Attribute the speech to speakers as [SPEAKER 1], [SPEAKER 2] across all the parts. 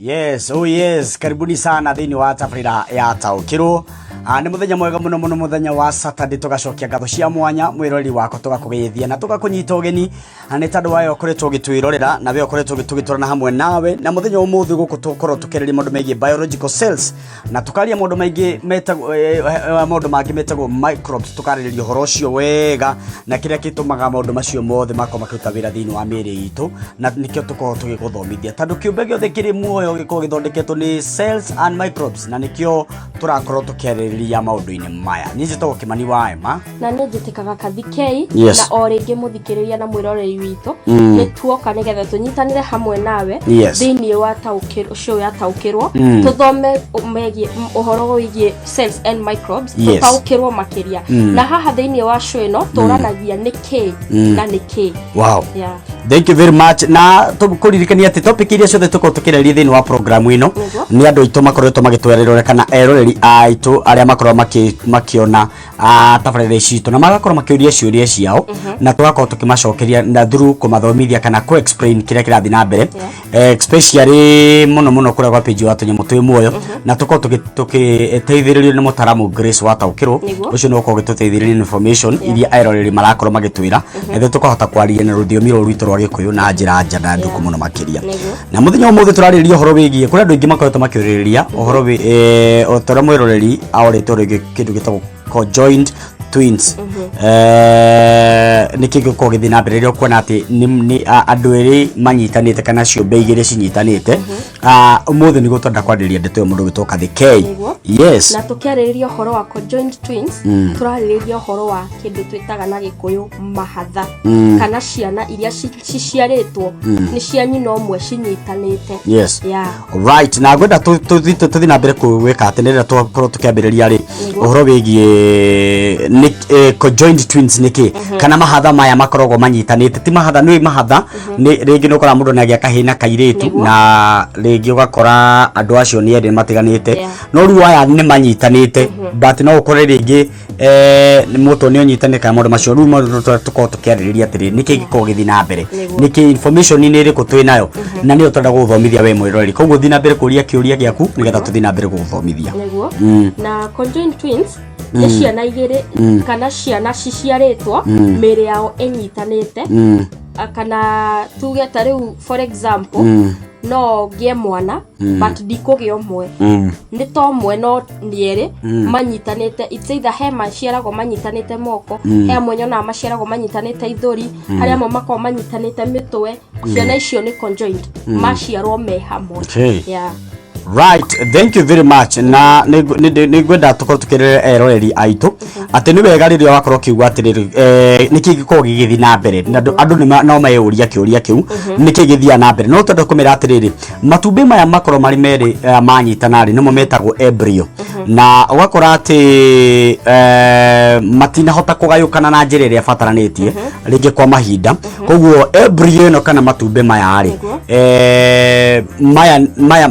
[SPEAKER 1] Yes, oh yes, karibuni sana thĩinĩ wa tabarĩra ya taũkĩrwo. Nĩ mũthenya mwega mũno mũno, mũthenya wa Saturday, tũgacokia ngatho cia mwanya mwĩroreri wakwa, tũgakũgeithia na tũgakũnyita ũgeni. Nĩ tondũ wayo ũkoretwo ũgĩtwĩrorera na we ũkoretwo tũgĩtwarana hamwe nawe. Na mũthenya wa ũmũthĩ gũkũ tũkorwo tũkĩarĩria maũndũ megiĩ biological cells na tũkaria maũndũ maingĩ metagwo maũndũ mangĩ metagwo microbes. Tũkarĩrĩria ũhoro ũcio wega na kĩrĩa gĩtũmaga maũndũ macio mothe makorwo makĩruta wĩra thĩinĩ wa mĩĩrĩ itũ, na nĩkĩo tũkorwo tũgĩgũthomithia, tondũ kĩũmbe gĩothe kĩrĩ muoyo gĩkorwo gĩthondeketwo nĩ cells and microbes, na nĩkĩo tũrakorwo tũkĩarĩrĩria maũndũ-inĩ maya. Niĩ njĩtagwo Kĩmani wa Ema.
[SPEAKER 2] Na nĩ njĩtĩkaga Kathi K.
[SPEAKER 1] Yes.
[SPEAKER 2] Na o rĩngĩ, mũthikĩrĩria na mwĩroreri witũ, nĩ tuoka nĩgetha tũnyitanĩre hamwe nawe thĩinĩ wa taũkĩrwo, show ya taũkĩrwo, tũthome megiĩ ũhoro wĩgiĩ cells and microbes, tũtaũkĩrwo makĩria. Na haha thĩinĩ wa show ĩno tũranagia nĩ kĩ na nĩ kĩ. Yeah.
[SPEAKER 1] Thank you very much. Na tũkũririkania atĩ topic iria ciothe tũkorwo tũkĩrĩria thĩinĩ wa program ĩno nĩ andũ aitũ makoretwo magĩtwererora kana eroreri aitũ arĩa makorwo makĩona tabarĩra ici citũ na magakorwo makĩũria ciũria ciao, na tũgakorwo tũkĩmacokeria na through kũmathomithia kana kũ explain kĩrĩa kĩrathiĩ na mbere, especially mũno mũno kũrĩa gwa page wa Tũnyamũ Twĩ Muoyo, na tũkorwo tũgĩteithĩrĩrio nĩ mũtaramu Grace wa Taũkĩrwo. Ũcio nĩ ũkorwo ũgĩtũteithĩrĩria na information iria eroreri marakorwo magĩtwĩra, na ithuĩ tũkahota kwaria na rũthiomi rũrũ rwitũ rwa Gĩkũyũ na njĩra njanandũku mũno makĩria. Na mũthenya wa ũmũthĩ tũrarĩrĩria ũhoro wĩgiĩ kũrĩa andũ aingĩ makoretwo makĩũrĩrĩria ũhoro wĩ o ta ũrĩa mwĩroreri aorĩtwo rĩngĩ kĩndũ gĩtagwo conjoined twins. Nĩ kĩĩ gĩkoragwo gĩthiĩ na mbere rĩrĩa ũkuona atĩ nĩ andũ erĩ manyitanĩte kana ciũmbe igĩrĩ cinyitanĩte? Ũmũthĩ nĩguo twenda kwarĩrĩria ndeto ĩyo, mũndũ ũgĩtwo Kathĩ K.
[SPEAKER 2] Na tũkĩarĩrĩria ũhoro wa conjoined twins, tũrarĩrĩria ũhoro wa kĩndũ twĩtaga na Gĩkũyũ mahatha, kana ciana iria ciciarĩtwo nĩ cia nyina ũmwe cinyitanĩte.
[SPEAKER 1] Right, na ngwenda tũthiĩ na mbere gwĩka atĩ nĩ rĩrĩa twakorwo tũkĩambĩrĩria rĩ ũhoro wĩgiĩ nĩ conjoined twins nĩ kĩ, kana mahatha maya makoragwo manyitanĩte. Ti mahatha, nĩ mahatha, nĩ rĩngĩ nĩ ũkoraga mũndũ nĩ agĩa kahĩĩ na kairĩtu, na rĩngĩ ũgakora andũ acio nĩ erĩ matiganĩte, no rĩu aya nĩ manyitanĩte, but no ũkore rĩngĩ nĩ mũtwe nĩ ũnyitanĩte kana maũndũ macio. Rĩu maũndũ tũkorwo tũkĩarĩrĩria atĩrĩ, nĩkĩ gĩkoragwo gĩthiĩ na mbere, nĩkĩ information nĩ ĩrĩkũ twĩ nayo, na nĩyo twenda gũgũthomithia we mwĩroreri. Koguo thiĩ na mbere kũria kĩũria gĩaku nĩgetha tũthiĩ na mbere gũgũthomithia.
[SPEAKER 2] Na conjoined twins nĩ ciana igĩrĩ kana ciana ciciarĩtwo mĩĩrĩ yao ĩnyitanĩte. Kana tuge ta rĩu, for example, no ngĩe mwana but ndikũgĩa ũmwe, nĩ ta ũmwe no nĩ erĩ manyitanĩte. It's either he maciaragwo manyitanĩte moko, he amwe nyonaga maciaragwo manyitanĩte ithũri, harĩ amwe makoragwo manyitanĩte mĩtwe. Ciana icio nĩ conjoined, maciarwo me hamwe.
[SPEAKER 1] Right, thank you very much. Na nĩ ngwenda tũkorwo tũkĩrĩra eroreri aitũ atĩ nĩ wega rĩrĩa wakorwo ũkiuga atĩrĩrĩ, nĩkĩ gĩkoragwo gĩgĩthiĩ na mbere, na andũ no meyũria kĩũria kĩu, nĩkĩ gĩthiaga na mbere. No twenda kũmera atĩrĩrĩ, matumbĩ maya makorwo marĩ merĩ manyitana rĩ, nĩmo metagwo embryo, na ũgakora atĩ matinahota kũgayũkana na njĩra ĩrĩa ĩbataranĩtie rĩngĩ kwa mahinda. Koguo embryo ĩno kana matumbĩ maya rĩ, maya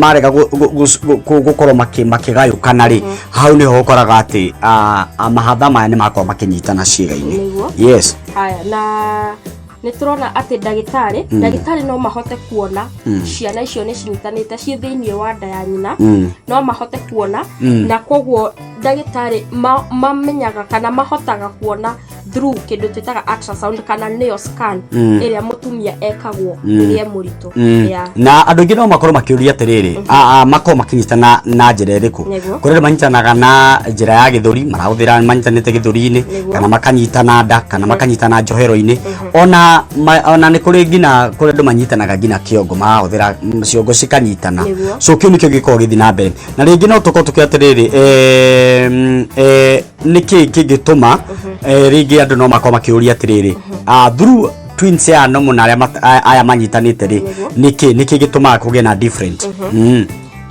[SPEAKER 1] marega gũkorwo makĩgayũkana rĩ, hau nĩho ũkoraga atĩ mahatha maya nĩ makorwo makĩnyitana ciĩga-inĩ.
[SPEAKER 2] Haya, na nĩ tũrona atĩ ndagĩtarĩ no mahote kuona ciana icio nĩ cinyitanĩte ciĩ thĩinĩ wa nda ya nyina. No mahote kuona, na koguo ndagĩtarĩ mamenyaga kana mahotaga kuona through kĩndũ twĩtaga ultrasound kana nĩyo scan ĩrĩa mũtumia ekagwo rĩrĩa e mũritũ.
[SPEAKER 1] Na andũ aingĩ no makorwo makĩũria atĩrĩrĩ, makorwo makĩnyitana na njĩra ĩrĩkũ? Kũrĩ andũ manyitanaga na njĩra ya gĩthũri, marahũthĩra manyitanĩte gĩthũri-inĩ, kana makanyitana nda, kana makanyitana njohero-inĩ. Ona nĩ kũrĩ nginya kũrĩ andũ manyitanaga nginya kĩongo, marahũthĩra ciongo cikanyitana. So kĩu nĩkĩo gĩkoragwo gĩthiĩ na mbere. Na rĩngĩ no tũkorwo tũkĩũria atĩrĩrĩ, nĩkĩ kĩngĩtũma rĩngĩ andũ no makorwo makĩũria atĩrĩrĩ, through twins aya no mũno arĩa aya manyitanĩte rĩ, nĩkĩ gĩtũmaga kũgĩe na different?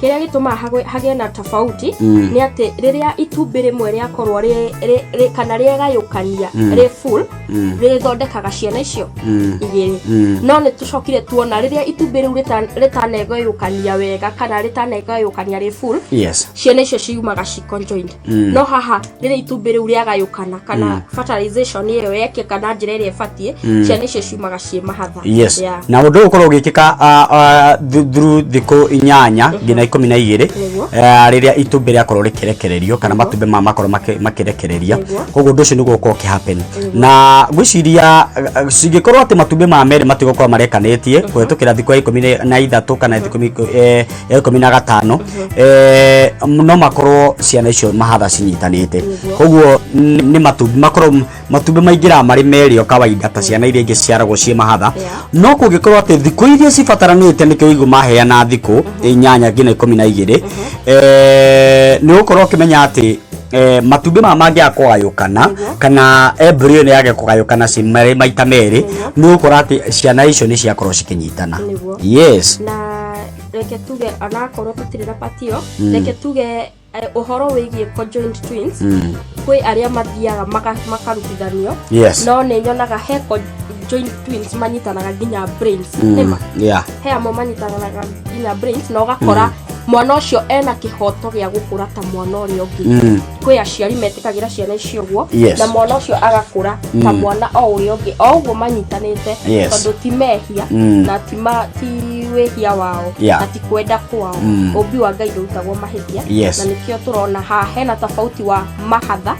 [SPEAKER 2] Kĩrĩa gĩtũmaga hagĩe na tofauti nĩ atĩ rĩrĩa itumbĩ rĩmwe rĩakorwo kana rĩegayũkania rĩ full, rĩthondekaga ciana icio igĩrĩ. No nĩ tũcokire tuona rĩrĩa itumbĩ rĩu rĩtanegayũkania wega kana rĩtanegayũkania rĩ full, ciana icio ciumaga ci conjoined. No haha rĩrĩa itumbĩ rĩu rĩagayũkana kana fertilization ĩyo yekĩka na njĩra ĩrĩa ĩbatiĩ, ciana icio ciumaga ciĩ mahatha.
[SPEAKER 1] Na ũndũ ũyũ ũkorwo ũgĩkĩka through thikũ 8 nginya 12. Rĩrĩa itumbĩ rĩakorwo rĩkĩrekererio kana matumbĩ maya makorwo makĩrekereria. Koguo ũndũ ũcio nĩguo ũkorwo ũkĩhappen, na ngwĩciria cingĩkorwo atĩ matumbĩ maya merĩ matigũkorwo marekanĩtie kũhetũkĩra thikũ ya 13 kana thikũ ya 15, no makorwo ciana icio mahatha cinyitanĩte. Koguo nĩ matumbĩ makorwo matumbĩ maingĩraga marĩ merĩ o kawaida ta ciana iria ingĩ ciaragwo ciĩ mahatha. No kũngĩkorwo atĩ thikũ iria cibataranĩte, nĩkĩo ũigũ maheana thikũ 8 nginya 12, nĩ ũgũkorwo ũkĩmenya atĩ matumbĩ maya mangĩaga kũgayũkana kana embryo nĩ yage kũgayũkana ci marĩ maita merĩ, nĩ ũgũkora atĩ ciana icio nĩ ciakorwo cikĩnyitana.
[SPEAKER 2] Na reke tuge, onakorwo tũtirĩ na patio, reke tuge ũhoro wĩgiĩ conjoined twins, kwĩ arĩa mathiaga makarutithanio. No nĩ nyonaga he conjoined twins manyitanaga nginya brains, nĩma? He amwe manyitanaga nginya brains na ũgakora mwana ũcio ena kĩhoto gĩa gũkũra ta mwana ũrĩa ũngĩ. Kwĩ aciari metĩkagĩra ciana icio ũguo, na mwana ũcio agakũra ta mwana o ũrĩa ũngĩ, o ũguo manyitanĩte, tondũ ti mehia na ti wĩhia wao na ti kwenda kwao. Ũmbi wa Ngai ndũrutagwo mahĩtia. Na nĩkĩo tũrona haha hena tofauti wa mahatha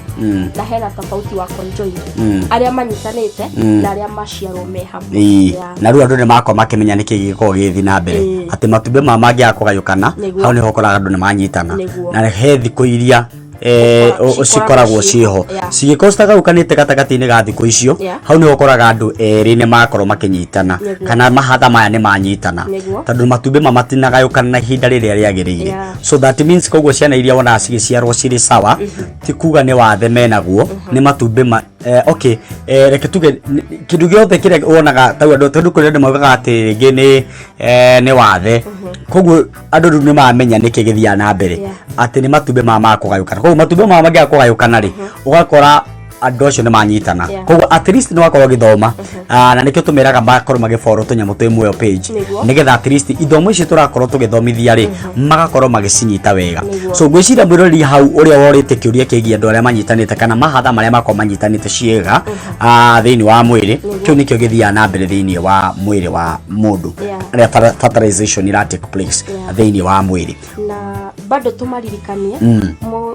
[SPEAKER 2] na hena tofauti wa conjoined, arĩa manyitanĩte na arĩa maciarwo me hamwe.
[SPEAKER 1] Na rĩu andũ nĩ makorwo makĩmenya nĩkĩ gĩgĩkorwo gĩgĩthiĩ na mbere, atĩ matumbĩ maya mangĩaga kũgayũkana, hau nĩho ũkoraga andũ nĩ manyitana. Na he thikũ iria
[SPEAKER 2] Cikoragwo
[SPEAKER 1] cikoragwo
[SPEAKER 2] ciĩho.
[SPEAKER 1] ciĩho, cigĩkorwo citagayũkanĩte gatagatĩ-inĩ ga thikũ icio, hau nĩho ũkoraga andũ erĩ nĩ makorwo makĩnyitana kana mahatha maya nĩ manyitana, tondũ matumbĩ ma matinagayũkana na ihinda rĩrĩa rĩagĩrĩire. So that means koguo ciana iria wonaga cigĩciarwo cirĩ sawa, ti kuga nĩ wathe menaguo, nĩ matumbĩ ma okay, reke tuge kĩndũ gĩothe kĩrĩa wonaga tau andũ, tondũ kũrĩ andũ maugaga atĩ rĩngĩ nĩ wathe. Koguo andũ rĩu nĩ mamenya nĩkĩ gĩthiaga na mbere, atĩ nĩ matumbĩ maya ma kũgayũkana. Koguo matumbĩ maya mangĩaga kũgayũkana rĩ, ũgakora andũ acio nĩ manyitana. Koguo at least nĩ wakorwo ũgĩthoma. Ah, na nĩkĩo tũmeraga makorwo magĩfollow tũnyamũ twĩ muoyo page, nĩgetha at least ithomo icio tũrakorwo tũgĩthomithia rĩ, magakorwo magĩcinyita wega. So ngwĩciria mwĩroreri hau ũrĩa worĩtie kĩũria kĩgiĩ andũ arĩa manyitanĩte kana mahatha marĩa makorwo manyitanĩte ciĩga thĩinĩ wa mwĩrĩ, kĩu nĩkĩo gĩthiaga na mbere thĩinĩ wa mwĩrĩ wa mũndũ rĩrĩa fertilization ira take place thĩinĩ wa mwĩrĩ.
[SPEAKER 2] Na bado tũmaririkanie,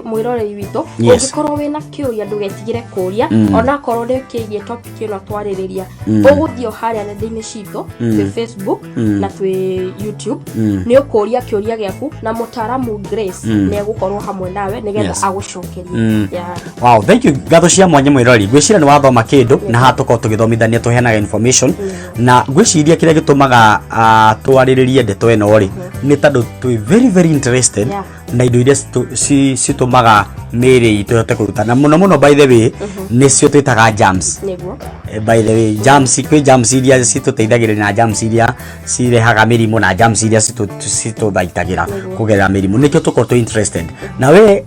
[SPEAKER 2] mwĩroreri witũ, ũngĩkorwo wĩna kĩũria ndũgetigĩre kũria, onakorwo nĩ kĩgiĩ topic ĩno twarĩrĩria. Ũgũthiĩ o harĩa nenda-inĩ citũ, twĩ Facebook na twĩ YouTube, nĩ ũkũria kĩũria gĩaku na mũtaaramu Grace nĩ egũkorwo hamwe nawe nĩgetha agũcokerie.
[SPEAKER 1] Wow, thank you. Ngatho cia mwanya mwĩroreri. Ngwĩciria nĩ wathoma kĩndũ, na haha tũkorwo tũgĩthomithania, tũheanaga information, na ngwĩciria kĩrĩa gĩtũmaga twarĩrĩrie ndeto ĩno rĩ, nĩ tondũ twĩ very very interested na indo iria citũmaga mĩĩrĩ itũ ĩhote kũruta, na mũno mũno, by the way, nĩcio twĩtaga germs. By the way, germs, kwĩ germs iria citũteithagĩrĩria na germs iria cirehaga mĩrimũ na germs iria citũthaitagĩra kũgerera mĩrimũ. Nĩkĩo tũkorwo twĩ interested na we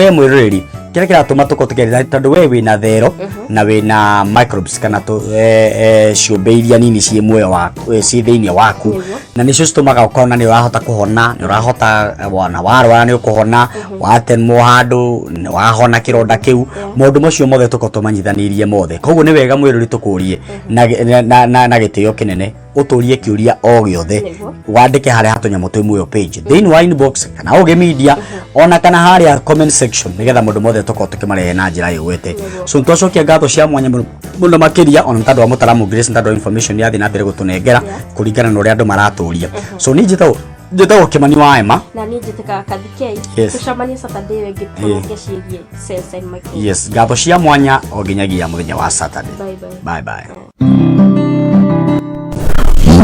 [SPEAKER 1] mwĩroreri. Kĩrĩa kĩratũma tũkorwo tũkĩarĩria, tondũ we wĩna thero na wĩna microbes kana ciũmbe iria nini ciĩ muoyo waku, ciĩ thĩinĩ waku, na nĩcio citũmaga ũkona nĩ ũrahota kũhona, nĩ ũrahota wona warwara nĩ ũkũhona, watemwo handũ nĩ wahona kĩronda kĩu. Maũndũ macio mothe tũkorwo tũmanyithanĩirie mothe. Koguo nĩ wega mwĩrori tũkũrie na gĩtĩo kĩnene, ũtũrie kĩũria o gĩothe, wandĩke harĩa hatũnyamũ twĩ muoyo page thĩinĩ wa inbox kana ũgĩ media ona kana harĩa comment section, nĩgetha maũndũ mothe tũkorwo tũkĩmarehe na njĩra ĩgwete. So nĩtwacokia ngatho cia mwanya mũno mũno makĩria ona nĩ tondũ wa mũtaramu Grace, nĩ tondũ wa information yathiĩ na mbere gũtũnengera kũringana na ũrĩa andũ maratũria. So niĩ njĩtagwo Kĩmani wa Emma.
[SPEAKER 2] Na niĩ njĩtĩkaga Kathikei. Tũcemanie Saturday ĩyo ĩngĩ, tũrũnge ciĩgiĩ cells and microbes.
[SPEAKER 1] Yes, ngatho cia mwanya o nginyagia mũthenya wa Saturday.
[SPEAKER 2] Bye bye.
[SPEAKER 1] Bye bye.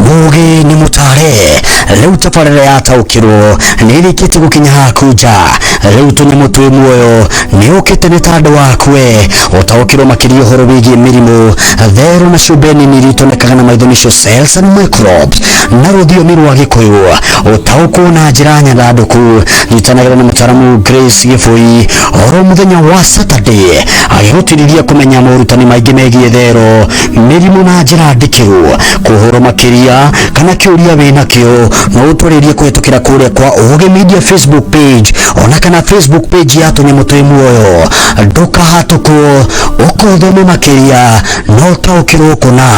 [SPEAKER 3] Mũgĩ nĩ mũtare rĩu tabarĩra yataũkĩrwo nĩ ĩrĩkĩtie gũkinya haku nja.
[SPEAKER 1] Rĩu tũnyamũ twĩ muoyo nĩ ũkĩte nĩ tandũ wakwe ũtaũkĩrwo makĩria ũhoro wĩgiĩ mĩrimũ, thero na ciũmbe nini iria itonekaga na maitho nĩcio cells and microbes na rũthiomi rwa Gĩkũyũ, ũtaũkwo na njĩra nyandandũku. Nyitanagĩra na mũtaaramu Grace Gĩbũi oro mũthenya wa Saturday agĩgũtirithia kũmenya morutani maingĩ megiĩ thero, mĩrimũ na njĩra ndikĩru. Kũhũrwo makĩria kana kĩũria wĩnakĩo no ũtwarĩrie kũhetũkĩra kũrĩa kwa Ũgĩ Media Facebook page ona kana Facebook page ya tũnyamũ twĩ muoyo. Ndũkahatũkwo, ũkothome makĩria na ũtaũkĩrwo kũna.